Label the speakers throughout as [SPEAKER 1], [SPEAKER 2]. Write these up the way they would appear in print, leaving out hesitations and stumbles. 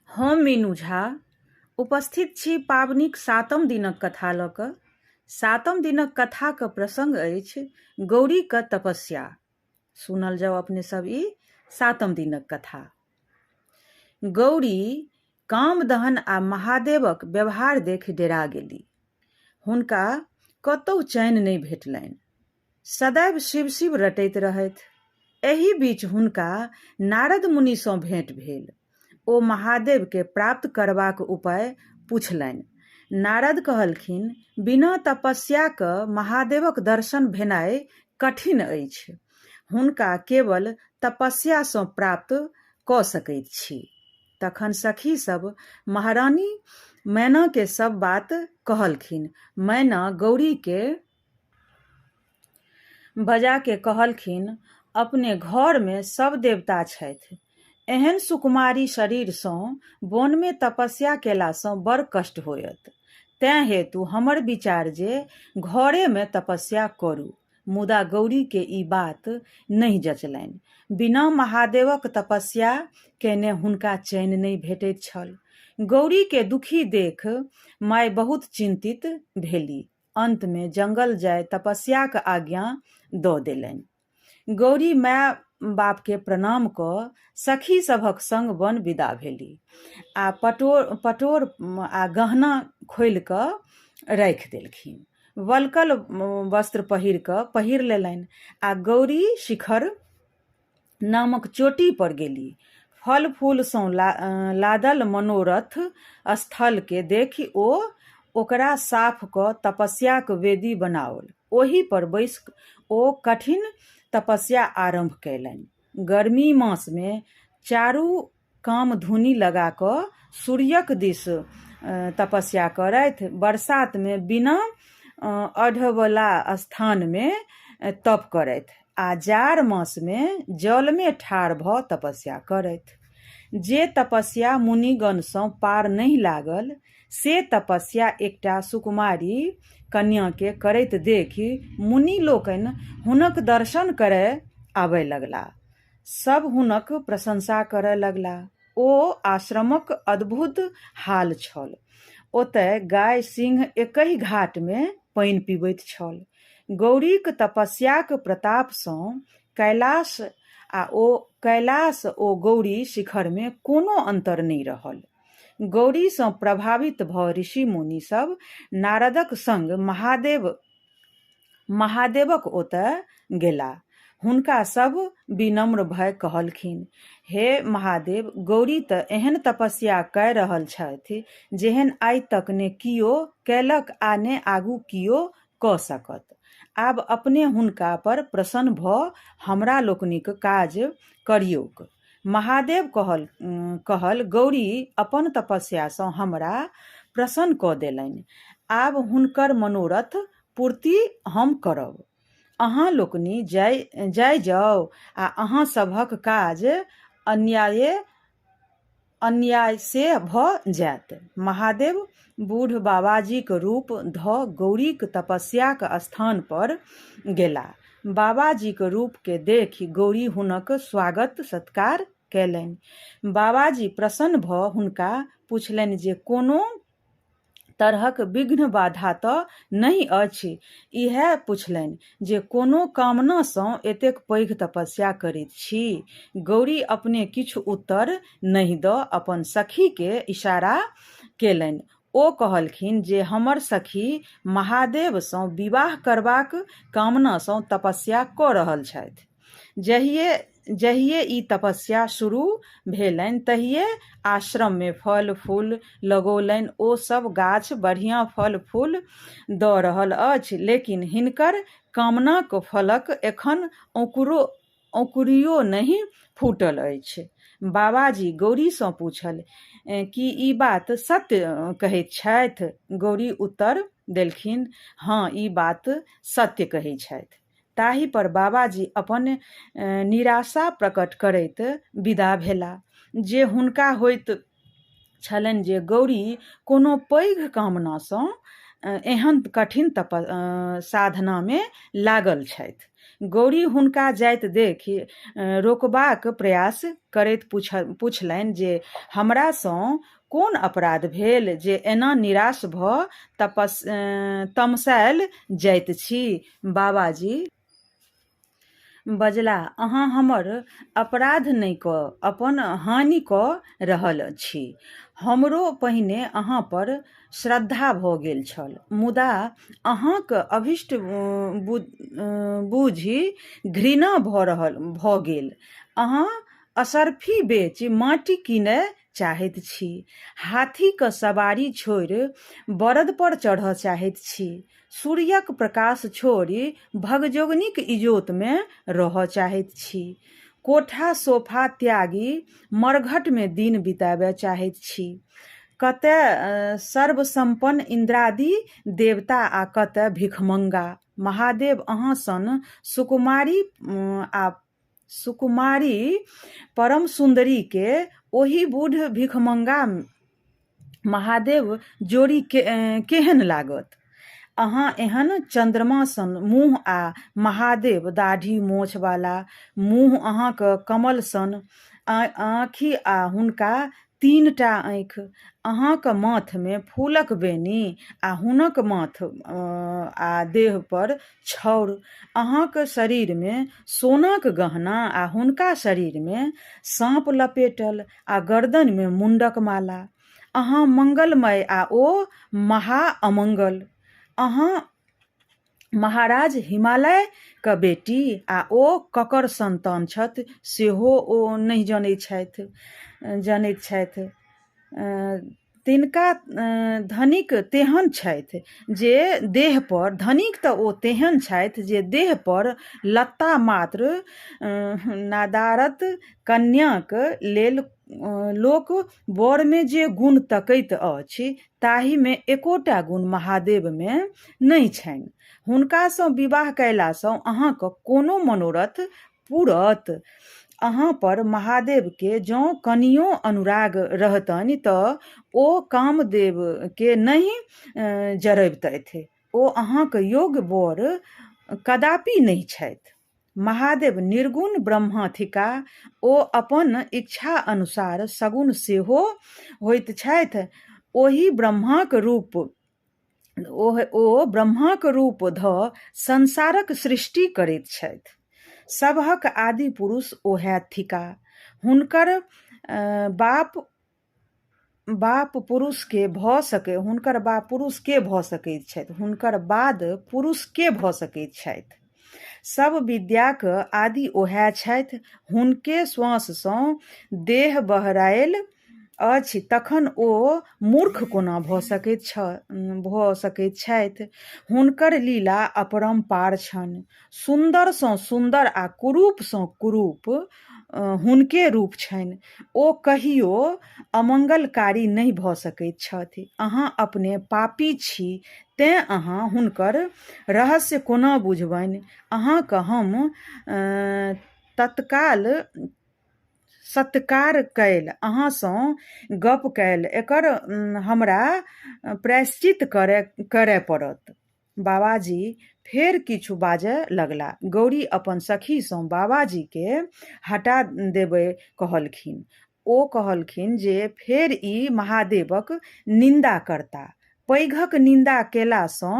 [SPEAKER 1] हम मीनू झा उपस्थित छी पाबनिक सातम दिनक कथा लऽ कऽ। सातम दिनक कथाक प्रसंग अछि गौरीक तपस्या। सुनल जाउ अपने सब ई सातम दिनक कथा। गौरी कामदहन आ महादेवक व्यवहार देखि डेरा गेली। हुनका कतहु चैन नहि भेटलनि। सदैव शिव-शिव रटैत रहथि। एहि बीच हुनका नारद मुनिसँ भेंट भेल। ओ महादेवकेँ प्राप्त करबाक उपाय पुछलनि। नारद कहलखिन, बिना तपस्याक महादेवक दर्शन भेनाइ कठिन अछि। हुनका केवल तपस्यासँ प्राप्त कऽ सकैत छी। तखन सखी सभ महारानी मैनाकेँ सभ बात कहलखिन। मैना गौरीकेँ बजा के कहलखिन, अपने घर मे सब देवता छथि। एहन सुकुमारी शरीर सँ वन मे तपस्या केला सँ बड़ कष्ट होयत। तेँ हेतु हमर विचार जे घरे मे तपस्या करू। मुदा गौरी के ई बात नहि जँचलनि। बिना महादेवक तपस्या केने हुनका चैन नहि भेटैत छल। गौरी के दुखी देख माय बहुत चिन्तित भेली। अन्तमे जंगल जाय तपस्याक आज्ञा दऽ देलनि। गौरी माय-बापकेँ प्रणाम कऽ सखी सभक संग वन विदा भेली आ पटोर पटोर आ गहना खोलि कऽ राखि देलखिन। वल्कल वस्त्र पहिर कऽ पहिर लेलनि आ गौरी शिखर नामक चोटी पर गेली। फल-फूलसँ लादल मनोरथ स्थलकेँ देखि ओ ओकरा साफ कऽ तपस्याक वेदी बनाओल। ओहि पर बैसि ओ कठिन तपस्या आरम्भ कयलनि। गर्मी मासमे चारू कामधुनी लगा कऽ सूर्यक दिस तपस्या करथि। बरसातमे बिना अढ़वला स्थानमे तप करथि आ जाड़ मासमे जलमे ठाढ़ भऽ तपस्या करथि। जे तपस्या मुनिगणसँ पार नहि लागल से तपस्या एकटा सुकुमारी कन्याकेँ करैत देखि मुनि लोकनि हुनक दर्शन करय आबय लगलाह। सभ हुनक प्रशंसा करय लगलाह। ओ आश्रमक अद्भुत हाल छल। ओतय गाय सिंह एकहि घाट मे पानि पिबैत छल। गौरीक तपस्याक प्रताप सँ कैलाश आ ओ कैलाश ओ गौरी शिखर मे कोनो अन्तर नहि रहल। गौरी सँ प्रभावित भ ऋषि-मुनि सभ नारदक संग महादेव महादेवक ओतय गेलाह। हुनका सभ विनम्र भए कहलखिन, हे महादेव! गौरी त एहन तपस्या कय रहल छथि जेहन आइ तक ने कियो कयलक आ ने आगू कियो क सकत। आब अपने हुनका पर प्रसन्न भ हमरा लोकनिक काज करियौक। महादेव कहल कहल गौरी अपन तपस्यासँ हमरा प्रसन्न कऽ देलनि। आब हुनकर मनोरथ पूर्ति हम करब। अहाँ लोकनि जाइ जाइ जाउ आ अहाँ सभक काज अन्याये अन्यायसे भऽ जायत। महादेव बूढ़ बाबाजीक रूप धऽ गौरीक तपस्याक स्थान पर गेला। बाबाजीक रूपकेँ देखि गौरी हुनक स्वागत सत्कार कयलनि। बाबाजी प्रसन्न भऽ हुनका पुछलनि जे कोनो तरहक विघ्न-बाधा तँ नहि अछि? इएह पुछलनि जे कोनो कामनासँ एतेक पैघ तपस्या करैत छी? गौरी अपने किछु उत्तर नहि दऽ अपन सखीकेँ इशारा केलनि। ओ कहलखिन जे हमर सखी महादेवसँ विवाह करबाक कामनासँ तपस्या कऽ रहल छथि। जहिये जहिये ई तपस्या शुरू भेलनि तहिये आश्रममे फल-फूल लगौलनि। ओ सभ गाछ बढ़िया फल-फूल दऽ रहल अछि, लेकिन हिनकर कामनाक फलक एखन औंकुरो औंकुरियो नहि फूटल अछि। बाबाजी गौरीसँ पूछल, की ई बात सत्य कहैत छथि? गौरी उत्तर देलखिन, हँ, ई बात सत्य कहैत छथि। ताहि पर बाबाजी अपन निराशा प्रकट करैत विदा भेला जे हुनका होइत छलनि जे गौरी कोनो पैघ कामनासँ एहन कठिन तप साधनामे लागल छथि। गौरी हुनका जाइत देखि रोकबाक प्रयास करैत पुछलनि जे हमरा सँ कोन अपराध भेल जे एना निराश भऽ तमसायल जाइत छी? बाबाजी बजलाह, अहाँ हमर अपराध नहि कऽ अपन हानि कऽ रहल छी। हमरो पहिने अहाँ पर श्रद्धा भऽ गेल छल, मुदा अहाँक अभीष्ट बूझि घृणा भऽ गेल। अहाँ अशर्फी बेचि माटि कीनय चाहैत छी। हाथीक सवारी छोड़ि बड़द पर चढ़ऽ चाहैत छी। सूर्यक प्रकाश छोड़ि भगजोगनीक इजोतमे रहऽ चाहैत छी। कोठा-सोफा त्यागि मरघटमे दिन बिताबए चाहैत छी। कतए सर्वसम्पन्न इन्द्रादि देवता आ कतए भिखमंगा। महादेव अहाँ सन सुकुमारि आ सुकुमारि परम सुन्दरीकेँ ओहि बूढ़ भिखमंगा महादेव जोड़ी केहन लागत? अहाँ एहन चन्द्रमा सन मुँह आ महादेव दाढ़ी मोछ वाला मुँह, अहाँक कमल सन आँखि आ हुनका तीनटा आँखि, अहाँक माथमे फूलक बेनी आ हुनक माथ आ देह पर छाउर, अहाँक शरीरमे सोनाक गहना आ हुनका शरीरमे साँप लपेटल आ गरदनिमे मुण्डक माला। अहाँ मंगलमय आ ओ महा अमंगल। अहाँ महाराज हिमालय क बेटी आ ओ ककर संतान छथि सेहो ओ नहि जनैत छथि जनैत छथि। तिनका धनिक तेहन छथि जे देह पर धनिक तऽ ओ तेहन छथि जे देह पर लत्ता मात्र नदारत कन्याक लेल लोक वरमे जे गुण तकैत अछि ताहिमे एकोटा गुण महादेवमे नहि छनि। हुनकासँ विवाह कयलासँ अहाँक कोनो मनोरथ पूरत? अहाँ पर महादेवकेँ जँ कनियो अनुराग रहितनि तऽ ओ कामदेवकेँ नहि जरबितथि। ओ अहाँक योग्य वर कदापि नहि छथि। महादेव निर्गुण ब्रह्मा थिकाह। ओ अपन इच्छा अनुसार सगुण सेहो होइत छथि। ओहि ब्रह्माक रूप ओ ब्रह्माक रूप धऽ संसारक सृष्टि करैत छथि। सबहक आदि पुरुष ओएह थिकाह। हुनकर बाप बाप पुरुष के भऽ सकै हुनकर बाप पुरुष के भऽ सकैत छथि? हुनकर बाद पुरुष के भऽ सकैत छथि? सब विद्याक आदि ओएह छथि। हुनके श्वाससँ देह बहरायल अछि तखन ओ मूर्ख कोना भऽ सकैत भऽ सकैत छथि? हुनकर लीला अपरम्पार छनि। सुन्दरसँ सुन्दर आ कुरूपसँ कुरूप हुनके रूप छनि। ओ कहियो अमंगलकारी नहि भऽ सकैत छथि। अहाँ अपने पापी छी तेँ अहाँ हुनकर रहस्य कोना बुझबनि? अहाँक हम तत्काल सत्कार कयल, अहाँसँ गप कयल, एकर हमरा प्रायश्चित करय पड़त। बाबाजी फेर किछु बाजय लगला। गौरी अपन सखीसँ बाबाजीकेँ हटा देबय कहलखिन। ओ कहलखिन जे फेर ई महादेवक निन्दा करता। पैघक निन्दा केलासँ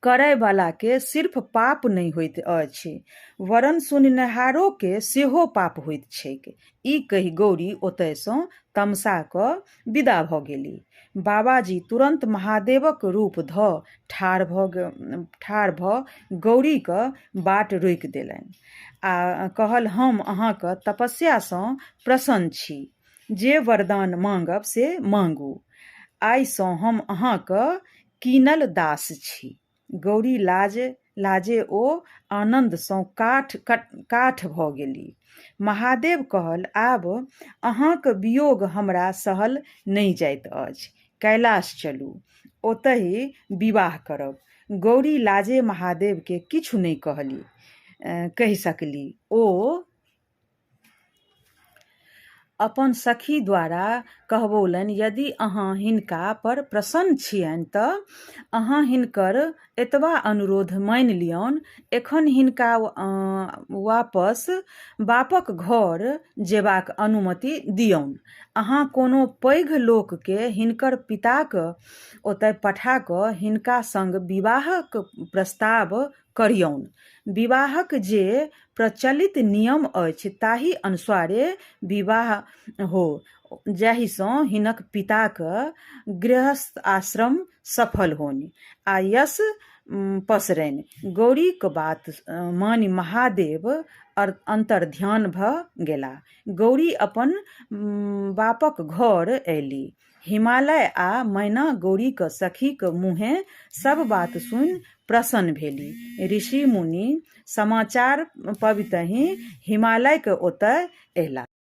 [SPEAKER 1] करयवलाकेँ सिर्फ पाप नहि होइत अछि वरन् सुननिहारोकेँ सेहो पाप होइत छैक। ई कहि गौरी ओतयसँ तमसा कऽ विदा भऽ गेली। बाबाजी तुरन्त महादेवक रूप धऽ ठाढ़ भऽ गौरीक बाट रोकि देलनि आ कहल हम अहाँक तपस्यासँ प्रसन्न छी। जे वरदान माँगब से माँगू। आइसँ हम अहाँक कीनल दास छी। गौरी लाज लाजे ओ आनन्दसँ काठ काठ भऽ गेली। महादेव कहल आब अहाँक वियोग हमरा सहल नहि जाइत अछि। कैलाश चलू। ओतहि विवाह करब। गौरी लाजे महादेवकेँ किछु नहि कहली कहि सकली। ओ अपन सखी द्वारा कहबौलनि, यदि अहाँ हिनका पर प्रसन्न छियनि त अहाँ हिनकर एतबा अनुरोध मानि लियौन, एखन हिनका वापस बापक घर जेबाक अनुमति दियौन। अहाँ कोनो पैघ लोक केँ हिनकर पिताक ओतय पठा क हिनका संग विवाहक प्रस्ताव करियौन। विवाहक जे प्रचलित नियम अछि ताहि अनुसारे विवाह हो जाहिसँ हिनक पिताक गृहस्थाश्रम सफल होनि आ यश पसरनि। गौरीक बात मानि महादेव अन्तर्ध्यान भ गेलाह। गौरी अपन बापक घर अयली। हिमालय आ मैना गौरीक सखीक मुँहें सब बात सुनि प्रसन्न भेली। ऋषि-मुनि समाचार पबितहि हिमालयक ओतय अयला।